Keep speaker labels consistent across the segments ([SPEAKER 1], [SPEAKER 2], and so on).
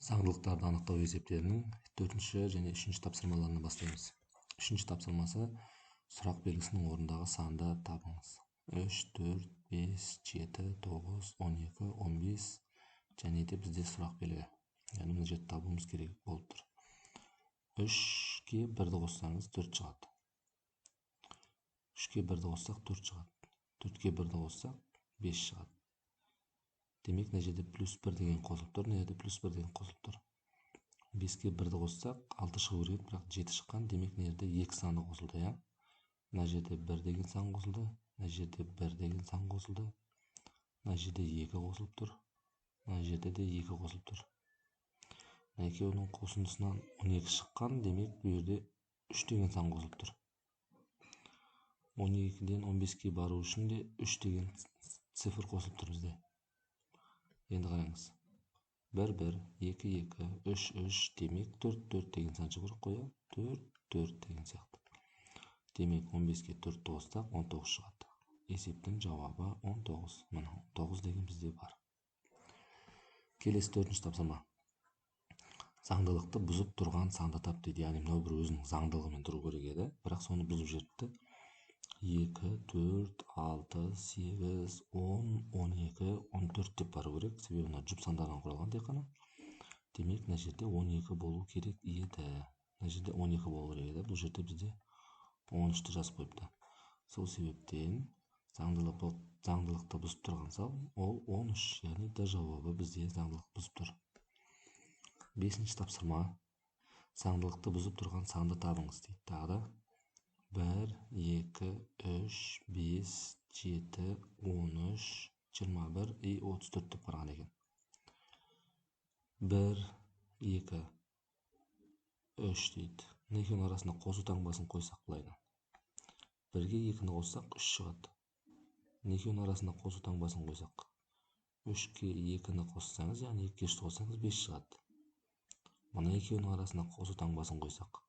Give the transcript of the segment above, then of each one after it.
[SPEAKER 1] Заңдылықтарды анықтау есептерінің 4-ші және 3-ші тапсырмаларынан бастаймыз. 3-ші тапсырмасы сұрақ белгісінің орнындағы санды табыңыз. 3, 4, 5, 7, 9, 12, 15 және де бізде сұрақ белгі. Яғни мына жерде табуымыз керек болып тұр. 3-ке 1-ді қоссаңыз 4 шығады. 3-ке 1-ді қоссақ 4 шығады. 4-ке 1-ді қоссақ 5 шығады. Демек, мына жерде плюс 1 деген қосылып тұр, мына жерде плюс 1 деген қосылып тұр. 5-ке 1-ді қоссақ 6 шығу керек, бірақ 7 шыққан. Демек, мына жерде 2 саны қосылды, иә? Мына жерде 1 деген сан қосылды, мына жерде 1 деген сан қосылды. Мына жерде 2 қосылып тұр. Мына жерде де 2 қосылып тұр. Мына екеуінің қосындысынан 12 шыққан, демек, бұл жерде 3 деген сан қосылып тұр. 12-ден 15-ке бару үшін де 3 деген цифр қосылып тұр бізде. Енді қараңыз. 1, 1, 2, 2, 3, 3, демек 4, 4 деген сан шығу керек қой, 4, 4 деген сияқты. Демек 15-ке 4 қоссақ 19 шығады. Есептің жауабы 19. Міне 9 деген бізде бар. Келесі 4-ші тапсырма. Заңдылықты бұзып тұрған санды тап дейді. Яғни мынау бір өзінің заңдылығымен тұру керек еді, бірақ соны бұзып жіберіпті. 2, 4, 6, 8, 10, 12, 14 деп бару керек. Себебі мына жұп сандардан құралған тек қана. Демек, мына жерде 12 болу керек еді. Мына жерде 12 болу керек еді. Бұл жерде бізде 13-ті жазып қойыпты. Сол себептен заңдылықты бұзып тұрған сан ол 13, яғни Д жауабы бізде заңдылық бұзып тұр. 5-ші тапсырма. Заңдылықты бұзып тұрған санды табыңыз дейді. Тағы да 1, 2, 3, 5, 7, 13, 21 и 34 деп барған екен. 1, 2, 3 дейді. Мына екеуінің арасына қосу таңбасын қойсақ былайынан. 1-ге 2-ні қоссақ 3 шығады. Мына екеуінің арасына қосу таңбасын қойсақ 3-ке 2-ні қоссаңыз, яғни 2-ге 3-ті қоссаңыз 5 шығады. Мына екеуінің арасына қосу таңбасын қойсақ,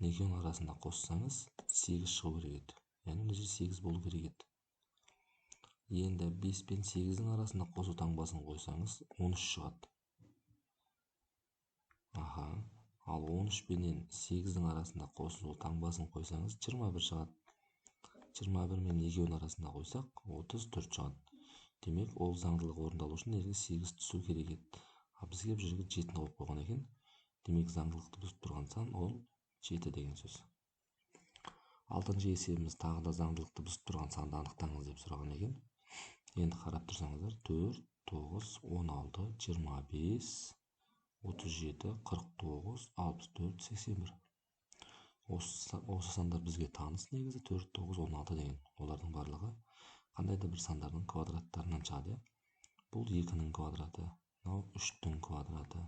[SPEAKER 1] мына екеуінің арасында қоссаңыз 8 шығу керек еді. Яғни мына жерде 8 болу керек еді. Енді 5 пен 8-дің арасында қосу таңбасын қойсаңыз 13 шығады. Аха, ал 13 пенен 8-дің арасында қосу таңбасын қойсаңыз 21 шығады. 21 мен екеуінің арасында қойсақ 34 шығады. Демек, ол заңдылық орындалу үшін негізі 8 түсу керек еді. Ал бізге бұл жерге 7-ні қойып қойған екен. Демек, заңдылықты бұзып тұрған сан ол 7 деген сөз. 6-шы есебіміз тағы да заңдылықты бұзып тұрған санды анықтаңыз деп сұраған екен. Енді қарап тұрсаңыздар 4, 9, 16, 25, 37, 49, 64, 81. Осы сандар бізге таныс негізі 4, 9, 16 деген. Олардың барлығы қандай да бір сандардың квадраттарынан шығады. Бұл 2-нің квадраты, мынау 3-тің квадраты,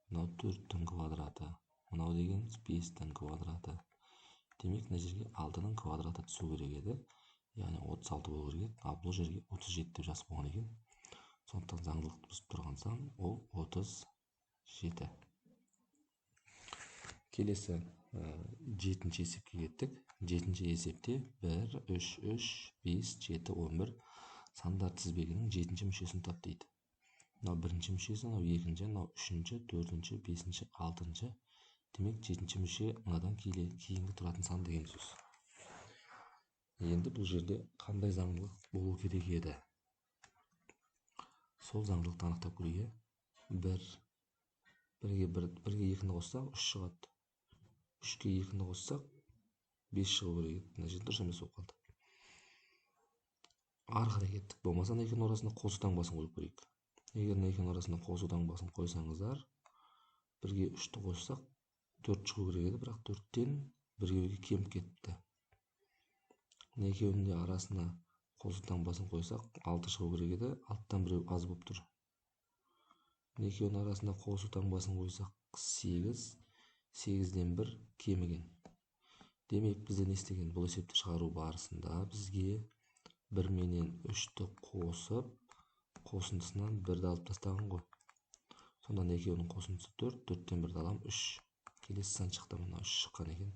[SPEAKER 1] мынау 4-тің квадраты, мынау дегеніміз 5-тің квадраты. Демек, мына жерге 6-ның квадраты түсу керек еді. Яғни 36 болу керек еді. Ал бұл жерге 37 деп жазып қойған екен. Сондықтан заңдылықты бұзып тұрған сан ол 37. Келесі 7-ші есепке кеттік. 7-ші есепте 1, 3, 3, 5, 7, 11 сандар тізбегінің 7-ші мүшесін тап дейді. Мынау 1-ші мүшесі, мынау 2-ші, мынау 3-ші, 4-ші, 5-ші, 6-шы. Демек, 7-ші мүше мынадан кейінгі тұратын сан деген сөз. Енді бұл жерде қандай заңдылық болу керек еді? Сол заңдылықты анықтап көрейік. 1, 1-ге 1, 1-ге 2-ні қоссақ 3 шығады. 3-ке 2-ні қоссақ 5 шығу керек еді. Мына жерде дұрыс емес болып қалды. Ары қарай кеттік. Болмаса мына екеуінің арасына қосу таңбасын қойып көрейік. Егер мына екеуінің арасына қосу таңбасын қойсаңыздар, 1-ге 3-ті қоссақ 4 шығу керек еді, бірақ 4-тен 1-ге кеміп кетті. Мына екеуінің де арасына қосу таңбасын қойсақ 6 шығу керек еді, 6-тан біреу аз болып тұр. Мына екеуінің арасына қосу таңбасын қойсақ 8, 8-ден 1 кеміген. Демек, бізде не істеген? Бұл есепті шығару барысында бізге 1 менен 3-ті қосып, қосындысынан 1-ді алып тастаған ғой. Сонда екеуінің қосындысы 4, 4-тен 1-ді аламын 3. Келесі сан шықты, мына 3 шыққан екен.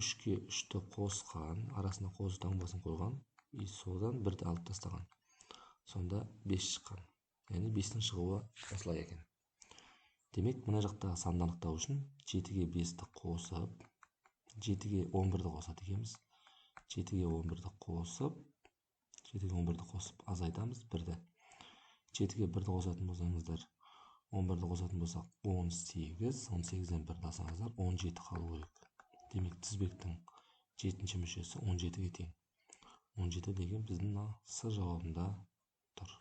[SPEAKER 1] 3-ке 3-ті қосқан, арасына қосу таңбасын қойған, и содан 1-ді алып тастаған. Сонда 5 шыққан. Яғни 5-тің шығуы осылай екен. Демек, мына жақтағы санды анықтау үшін 7-ге 5-ті қосып, 7-ге 11-ді қосады екенбіз. 7-ге 11-ді қосып, 7-ге 11-ді қосып азайтамыз 1-ді. 7-ге 1-ді қосатын болсаңыздар, 11-ді қосатын болсақ 18, 18-ден 1-ді алсаңыздар 17 қалу керек. Демек, тізбектің 7-ші мүшесі 17-ге тең. 17 деген біздің мына С жауабында тұр.